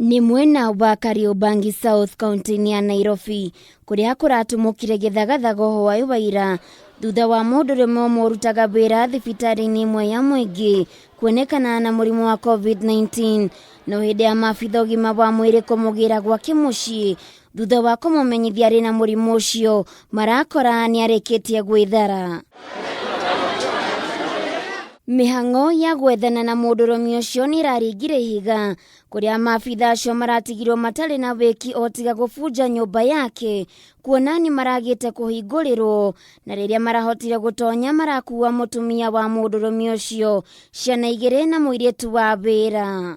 Nĩ mwena wa Kariobangi South kaunti-inĩ ya Nairobi kũrĩa kũratumũkire gĩthagathago hwaĩ wa ira thutha wa mũndũrũme ũmwe ũrutaga wĩra thibitarĩ-inĩ ĩmwe ya mũingĩ kuonekana na mũrimũ wa COVID-19. No hĩndĩ ya maabitha ũgima wa mwĩrĩ kũmũgĩra gwake mũciĩ thutha wa kũmũmenyithia arĩ na mũrimũ ũcio, marakora nĩ arĩkĩtie gwĩthara. Mĩhang'o ya gwethana na mũndũrũme ũcio nĩ ĩraringire ihiga kũrĩa maabitha acio maratigirwo matarĩ na wĩki o tiga gũbunja nyũmba yake kuona nĩ maragĩte kũhingũrĩrwo, na rĩrĩa marahotire gũtonya marakua mũtumia wa mũndũrũme ũcio, ciana igĩrĩ na mũirĩtu wa wĩra.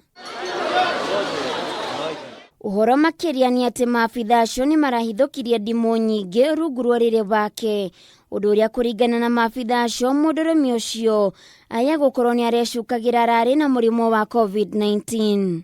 Ũhoro makĩria nĩ atĩ maabitha acio nĩ marahithũkirie ndimũ nyingĩ rungu rwa ũrĩrĩ wake, ũndũ ũrĩa kũringana na maabitha acio mũndũrũme ũcio aya gũkorwo nĩ arecukagĩra ararĩ na mũrimũ wa COVID-19.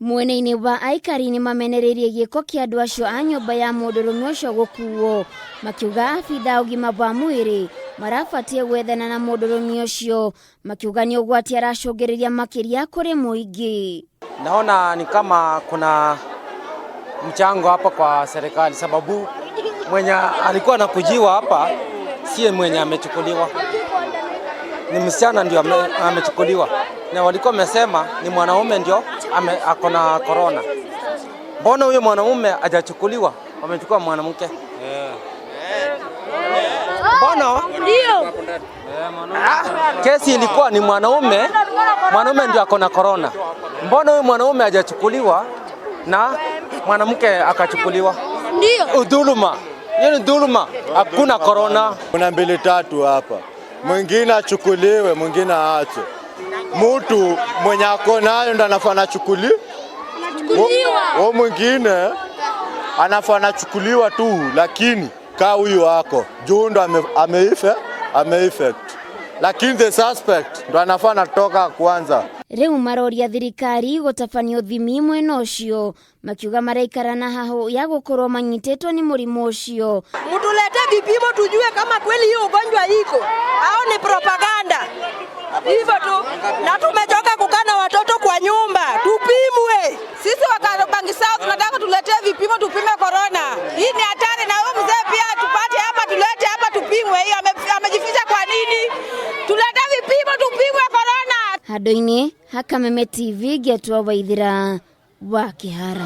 Mwena-inĩ wa aikari nĩ mamenereirie gĩko kĩa andũ acio a nyũmba ya mũndũrũme ũcio gũkuo, makiuga abitha ũgima wa mwĩrĩ marabatiĩ gwethana na mũndũrũme ũcio, makiuga nĩ ũgwati aracũngĩrĩria makĩria kũrĩ mũingĩ. Naona ni kama kuna mchango hapa kwa serikali, sababu mwenye alikuwa anakujiwa hapa sie mwenye amechukuliwa, ni msichana ndio amechukuliwa, na walikuwa wamesema ni mwanaume ndio ako na corona. Mbona huyo mwanaume hajachukuliwa? Wamechukua mwanamke. Mbona? Ndio. Kesi ilikuwa ni mwanaume, mwanaume ndio ako na corona. Mbona huyu mwanaume hajachukuliwa na mwanamke akachukuliwa? Ndio. Udhuluma. Hiyo ni dhuluma. Hakuna corona. Kuna mbili tatu hapa. Mwingine achukuliwe, mwingine aache. Mtu mwenye ako nayo ndo anafaa anachukuliwa. Huo mwingine anafaa anachukuliwa tu, lakini kaa huyu wako juu ndo ameifect, lakini the suspect ndo anafaa anatoka kwanza. Rĩu maroria thirikari gũtabania ũthimi mwena ũcio, makiuga maraikara na hahũ ya gũkorwo manyitĩtwo nĩ mũrimũ ũcio. Mtulete vipimo tujue kama kweli hiyo ugonjwa iko au ni propaganda. Hivyo tu, na tumechoka kukaa na watoto kwa nyumba, tupimwe. Sisi wa Kariobangi South tunataka tuletee vipimo tupime corona. Hii ni hatari, na huyo mzee pia tupate hapa, tulete hapa tupimwe. Hiyo amejificha kwa nini? Tulete vipimo tupimwe corona. Handũ-inĩ ha Kameme TV, Gĩatua Waithira wa Kĩhara.